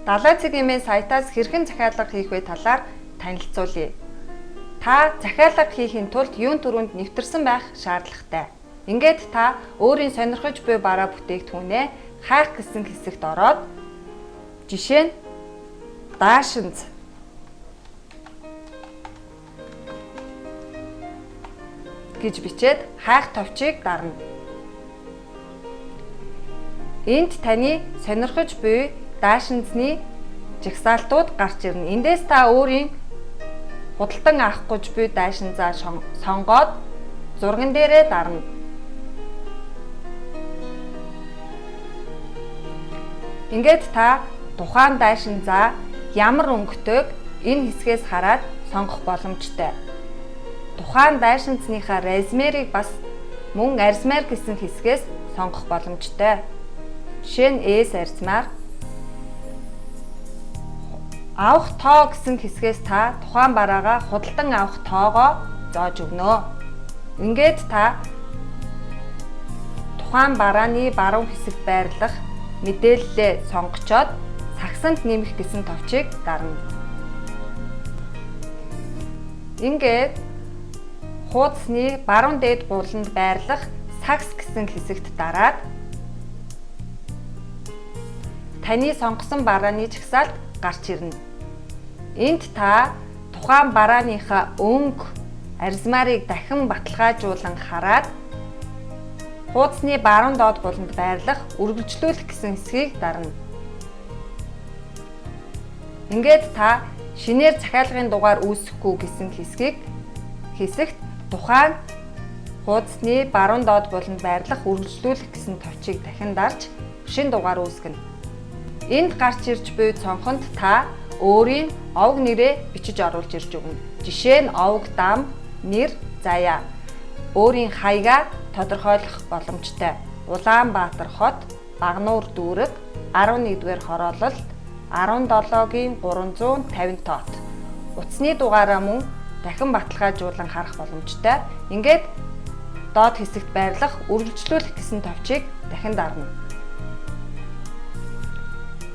Далай цэг mn сайтаас хэрхэн захиалга хийх вэ талаар танилцуулъя. Та захиалга хийхин тулд юун түрүүнд нэвтэрсэн байх шаардлагатай. Ингээд та өөрийн сонирхож буй бараа бүтээгдэхүүнээ хайх гэсэн хэсэгт ороод жишээ нь даашинз гэж бичээд хайх товчийг дарна. Энд таны сонирхож буй даашинзны жагсаалтууд гарч ирнэ. Эндээс та өөрийн худалдан авах гэж буй даашинзаа сонгоод зурган дээрээ дарна. Ингээд та тухайн даашинзаа ямар өнгөтэйг энэ хэсгээс хараад сонгох боломжтой. Тухайн даашинзныхаа размерыг бас мөн размер гэсэн хэсгээс сонгох боломжтой. Жишээ нь S размер. Авах тоо гэсэн хэсгээс та тухайн бараагаа худалдан авах тоогоо зоож өгнө. Ингээд та тухайн барааны баруун хэсэгт байрлах мэдээллээ сонгочоод сагсанд нэмэх гэсэн товчийг дарна. Ингээд хуудасны баруун дээд гуланд байрлах сагс гэсэн хэсэгт дараад таны сонгосон барааны жагсаалт гарч ирнэ. Энд та тухайн барааныхаа өнгө, арзмаарыг дахин баталгаажуулан хараад хуудасны баруун доод буланд байрлах үргэлжлүүлэх гэсэн хэсгийг дарна. Ингээд та шинээр захиалгын дугаар үүсэхгүй гэсэн хэсэгт тухайн хуудасны баруун доод буланд байрлах үргэлжлүүлэх гэсэн товчийг дахин дарж шинэ дугаар үүсгэнэ. Энд гарч ирж буй цонхонд та өөрийн овг нэрээ бичиж оруулж ирж өгнө. Жишээ нь овг дам, нэр, заяа. Өөрийн хаягаа тодорхойлох боломжтой. Улаанбаатар хот, Багануур дүүрэг, 11-р хороололт, 17-гийн 350 тоот. Утасны дугаараа мөн дахин баталгаажуулан харах боломжтой. Ингээд доод хэсэгт байрлах үргэлжлүүлэх гэсэн товчийг дахин дарна.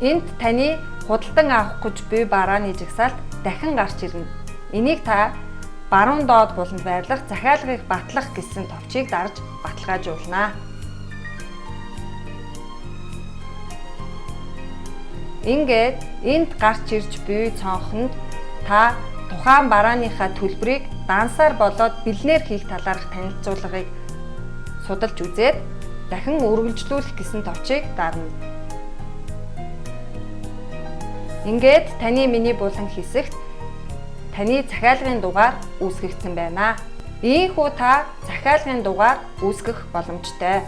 Энд таны худалдан авах гэж буй барааны жагсаалт дахин гарч ирнэ. Энийг та баруун доод буланд байрлах захиалгыг батлах гэсэн товчийг дарж баталгаажуулна. Ингээд энд гарч ирж буй цонхонд та тухайн барааныхаа төлбөрийг дансаар болоод бэлнээр хийх талаарх танилцуулгыг судалж үзээд дахин үргэлжлүүлэх гэсэн товчийг дарна. Ингээд таны миний булан хэсэгт таны захиалгын дугаар үүсгэгдсэн байна. Ийхүү та захиалгын дугаар үүсгэх боломжтой.